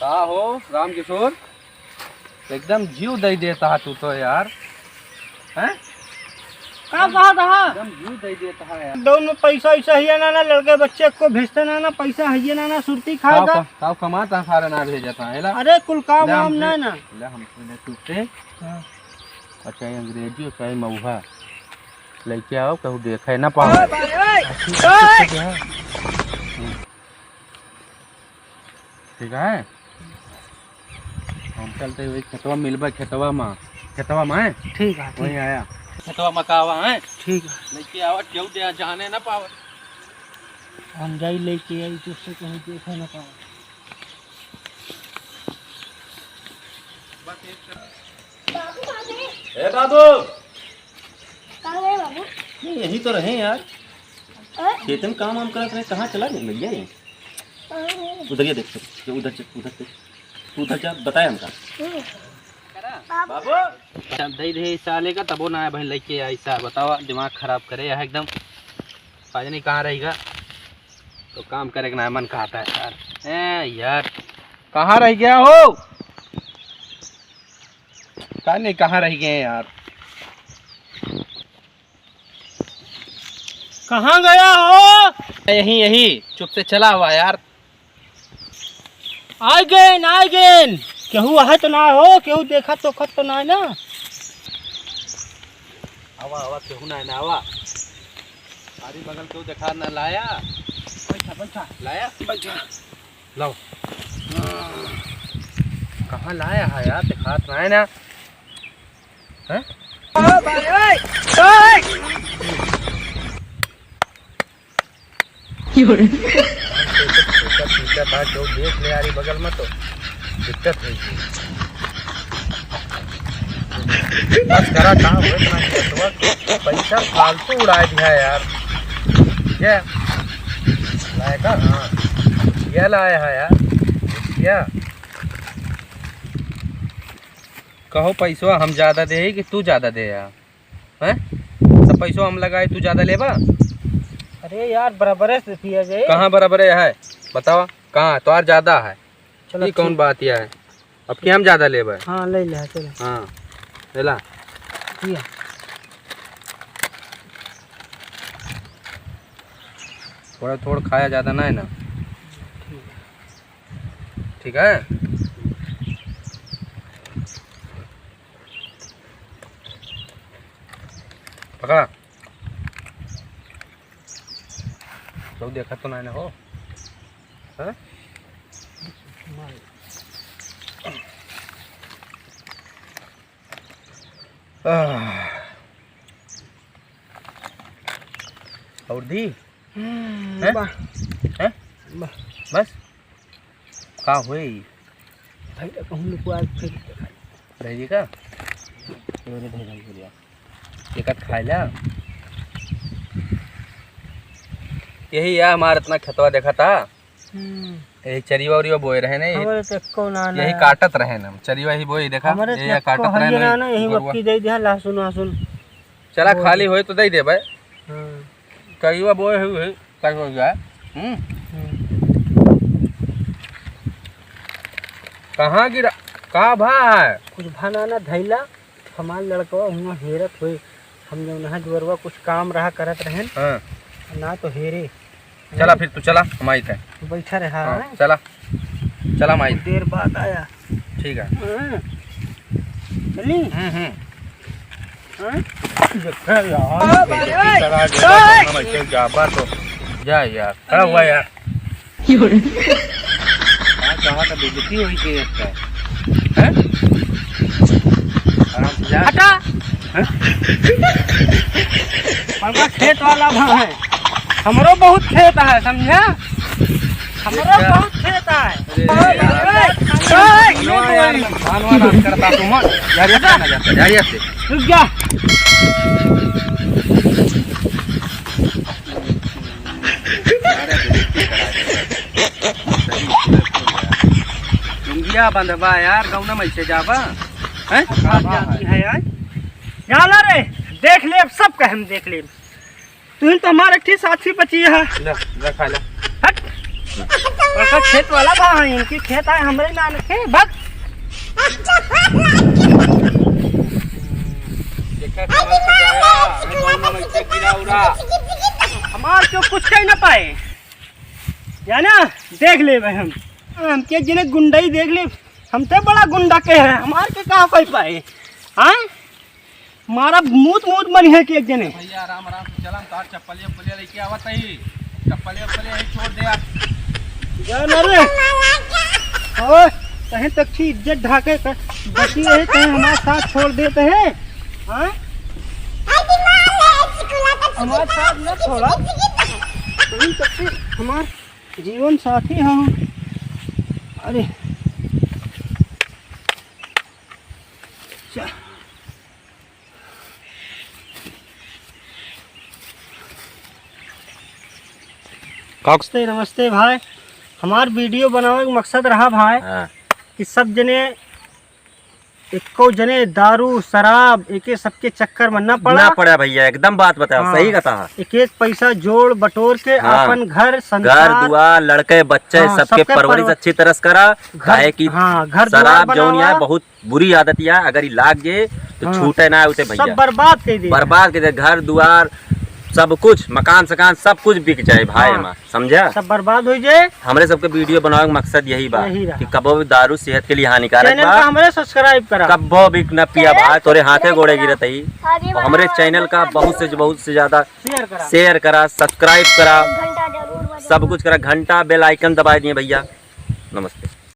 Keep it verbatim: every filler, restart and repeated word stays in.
का हो राम किशोर, एकदम जीव दइ देत हा तू तो यार, हैं? का कहत हा? एकदम जीव दइ देत हा यार। दौन में पैसा वैसा हिया ना, ना लड़के बच्चे को भेजते ना, ना पैसा हिया ना, ना सुरती खाए का का। का कमात हा सारा ना भेजत हा, हेला? अरे कुल काम ले वाम हमसे, ना, ना। ले हमसे ले चुप से। हाँ। अच्छा, ये अंग्रेजी और चाहे मऊहा लइके आओ, कहूँ देखे ना पाओ। ओए भाई, ओए, ठीक है, ओए। ठीक है, ठीक है। हम चलते हुए खेतवा मिलबे, खेतवा मा, खेतवा मा है। ठीक है, वहीं ठीक। आया। खेतवा मा का आवा है। ठीक है। लइके आवा, केहू दे जाने ना पावे। हम जाई लइके आई, तुझसे कहूँ देखे ना पावे। ए बाबू। कहाँ गए बाबू? नहीं, यहीं तो रहे यार। अरे? खेत में काम वाम करत रहे, कहाँ चला गए भैया ये? अरे? उधर ये देख, उधर चल, उधर चल। तू उधर जा, बताए हमका। हम्म। बाबू। बाबू। दे दे साले का, तबो ना आए बहन लइके आई सा, बतावा, दिमाग खराब करे यहाँ एकदम। पाजनी कहाँ रहेगा? तो काम करे के ना मन कहता है यार। ए यार, कहाँ रह गया हो? का नहीं, कहाँ रह गए यार? कहाँ गया हो? यहीं, यहीं चुप से चला हुआ यार। आइ गेन, आइ गेन। केहू आहे तो ना हो, केहू देखत तोखत तो ना ना। आवा, आवा, केहू ना ना आवा। अरे बगल केहू देखा ना लाया। बैठा, बैठा। लाया? बैठा। लाओ। कहाँ लाया है यार, देखात ना है ना। हैं? ओ भाई, ओए, ओए। छोटा, छोटा बात जो देख ले यार, ये बगल में तो दिक्कत है जी। बस करा काम हो इतना, पैसा फालतू उड़ा दिया यार। ये लाया का? हाँ, ये लाया है यार। क्या? कहो, पैसवा हम ज्यादा दे कि तू ज्यादा दे यार? हैं? सब पैसवा हम लगाए, तू ज्यादा लेबा? अरे यार, बराबरे से पिया जाए। कहाँ बराबरे है? बतावा, कहाँ? तोहार ज्यादा है। चलो, ये कौन ठीक। बात यह है? अब की हम ज्यादा लेबे? हाँ, ले ले, चलो। हाँ, ले ला। पिया। थोड़ा थोड़ा खाया, ज्यादा ना है ना। ठीक है। ठीक है? पकड़ा। तो देखा तो ना हो। हाँ? आह। और दी? हम्म, हैं? बा। हैं? बा। बस? का होई? भाई, कहूँ लुकवा के फेंक दे भाई। धैर्य का? ये वाले धैर्य के लिए। एक आध खाए ला। यही या हमार इतना खेतवा देखा था। हम्म। यही चरिवा उरिवा बोए रहे नहीं। हमारे तो एको ना, ना यही यार। काटत रहे ना। चरिवा ही बोए देखा। हमारे तो यही एको काटत रहे हइये ना, ना, यही गोरुआ। मक्की दे दिया, लहसुन वहसुन। चला, बोए खाली दे। होए तो दे दे भाई। हाँ। करिया बोए हुए, हुए, करिया हुआ है। हम्म। हम्म। कहाँ गिरा? का भा है? कुछ भा ना, ना धैला, हमार लड़कवा हुआ हेरत हुए। हम जौन है दुअरवा कुछ काम रहा करत रहेन। हाँ। ना तो हेरे। चला फिर तू चला, हम आई थे। बैठा रहा हाँ, है। चला। चला माई। देर बाद आया। ठीक है। हाँ। चली? हम्म, हम्म। हाँ? देखा यार, हाँ, भाई, बेइज्जती भाई। करा देगा, ओए! कौनो वैसे जाबा तो जा यार, खड़ा हुआ यार। क्यों रे? हाँ, कहाँ का बेइज्जती हुई के एक का? हैं? आराम से जा। हटा। हैं? हमका खेत वाला भाव है। हमरो बहुत खेत है, समझा? हमरो अच्छा। बहुत खेत है। अरे अरे, यार। अरे, धान वान करता तू मत। यार, ये ना जाता, यार, ये से। रुक जा। लुंगिया बंधबा यार, गौना में से जाबा? हैं? बात जाती है यार। जाना रे, देख ले, अब सब कहे हम देख ले। तू ही तो हमारे ठीक साथी बची है। ले, ले खा ले। हट। ओकर खेत वाला बा, इनके खेत आए, हमरे ना रखे, भग। देखा कमल के जाया, हमें दोनों में इज्जत गिरा उड़ा। हमार क्यों कुछ कही ना पाए, या ना? देख लेबे हम, हमके जिने गुंडई देख ले, हमसे बड़ा गुंडा के है, हमार के कहाँ पाई पाए? हाँ, मारा मूत मूत बनी है कि एक जने। भैया, आराम आराम से चला, हम तार चप्पलिया उप्पलिया लेके आवत ही। चप्पलिया उप्पलिया यहीं छोड़ दे आप। जा ना रे। ओए, कहीं तक की इज्जत ढाके कर बची है, कहीं हमारे साथ छोड़ देते हैं। हाँ? हमारे साथ न छोड़ा। कहीं तक की हमार जीवन साथी हम। अरे। चा- का नमस्ते, नमस्ते भाई। हमार वीडियो बनावे के मकसद रहा भाई हाँ। कि सब जने, एको जने दारू, शराब, एके सबके चक्कर में ना पड़ा। ना पड़ा भैया, एकदम बात बताओ, हाँ। सही कहता है। एक एक पैसा जोड़ बटोर के हाँ। अपन घर घर संसार, दुआर, लड़के बच्चे, हाँ, सबके सबके परवरिश परवर-, अच्छी तरह से करा, घर, काहे कि हाँ, घर दुआर शराब जौन बनावा। है बहुत बुरी आदत या, अगर ई लाग जे तो हाँ। छूटे ना उते भैया। सब बर्बाद कर दे। बर्बाद कर दे, घर दुआर, सब कुछ, मकान सकान, सब कुछ बिक जाए भाई हाँ। हमार, समझा? सब बर्बाद हो जाए। हमरे सबके वीडियो बनावे के मकसद यही बा यही रहा। कि कबो भी दारू सेहत के लिए हानिकारक चैनल बा। का हमरे सब्सक्राइब करा। कबो भी न पिया चैनल भाई, तोरे हाथे सब्सक्राइब गोड़े करा। गिरत ही। अरे और हमरे वाह, चैनल का बहुत से, बहुत से ज्यादा शेयर करा। शेयर करा, सब्सक्राइब करा, घंटा जरूर बजाना। सब कुछ करा, घंटा बेल आइकन दबा दिए भैया। नमस्ते।